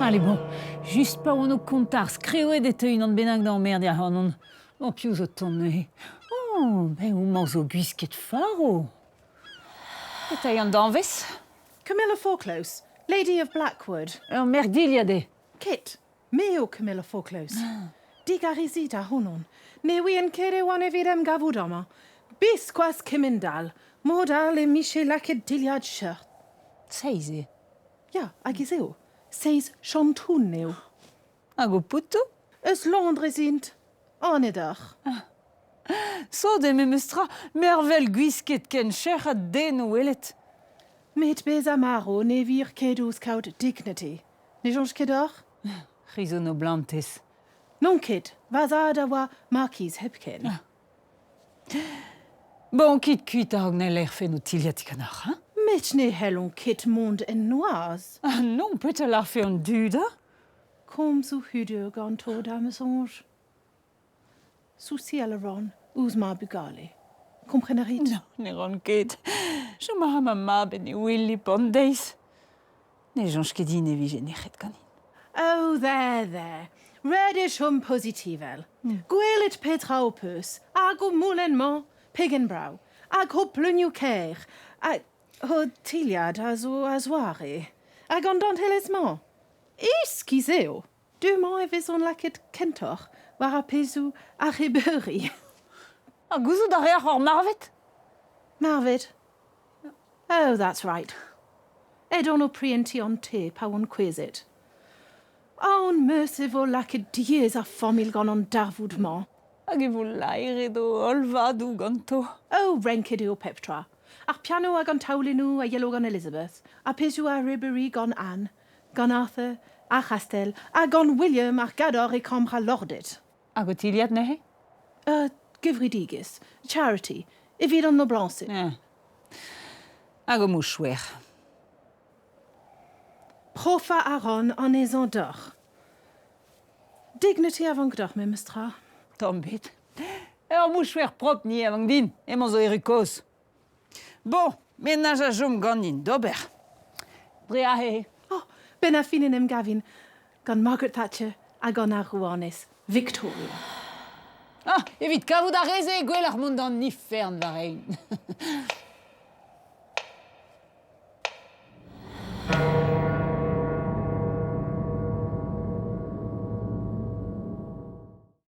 Allez bon, just pa oan o kontañ ar skrivet e teu unan bennak da emmerdiñ ac'hanon. Oh, piv zo tont neuze? Oh, ben homañ zo gwisket faro. Petra eo an danvez? Camilla Forclose, Lady of Blackwood. Ur merc'h dilhad eo. Kit, me eo Camilla Forclose. Digarezit ac'hanon. Ne ouien ket e oan evit em gavout amañ. Biskoazh kemend-all. Mod all e 'mije lakaet dilhad seurt. Seiz eo. Ya, hag ez eo. Seiz chantoun eo. Hag ho poutoù? Eus Londrez int. Anez deoc'h. Sot eo memes tra mervel gwisket ken cher ha den o welet. Met bezañ marv ne vir ket ouzh kaout dignity. Ne soñj ket deoc'h? C'hwi zo noblantez. N'on ket. Va zad a oa markiz hepken. Bon, kit kuit a-raok ne lec'hfen ho tilhad diganeoc'h, hein? Met ne c'hellont ket mont en noazh. Ah non, petra 'lârfe an dud, ha? Komzoù hudur ganto da'm soñj. Soursial a ran ouzh ma bugale. Kompren a rit? No, ne ran ket. Chom a ra ma mab en e wele bemdeiz. Ne soñj ket din e vije nec'het ganin. Oh, there, there. Ret eo chom pozitivel. Gwelet petra ho peus, hag ho moulenn-mañ, pegen brav, hag ho pleunioù kaer, hag ho tilhad a zo a-zoare, hag an dantelezh-mañ. Iskis eo. Du-mañ e vezont lakaet kentoc'h war ar pezhioù arrebeuri. Ha gouzout a reoc'h oc'h marvet? Marvet? Oh, that's right. Edon o prientiñ an te pa oan kouezhet. Aon 'meus e vo lakaet diaes ar familh gant an darvoud-mañ. Hag e vo laeret o holl vadoù ganto. Oh, renket eo pep tra. Ar piano hag an taolennoù a yelo gant Elizabeth, ar pezhioù arrebeuri gant Anne, gant Arthur, ar c'hastell, ha gant William ar gador e kambr al lorded. Hag ho tilhad neuze? Gevredigezh, charity, evit an noblañsed. Hag ho mouchouer. Profañ a ran anezhañ deoc'h. Dignity a vank deoc'h memes tra. Tamm bet. Ur mouchouer propr ni a vank din, emañ zo erru kozh. Bon, menaj a chom ganin d'ober. Dre aze. Oh, benn ar fin en em gavin gant Margaret Thatcher ha gant ar rouanez Victoria. Ah, evit kavout ar re-se, gwelloc'h mont d'an ifern war-eeun.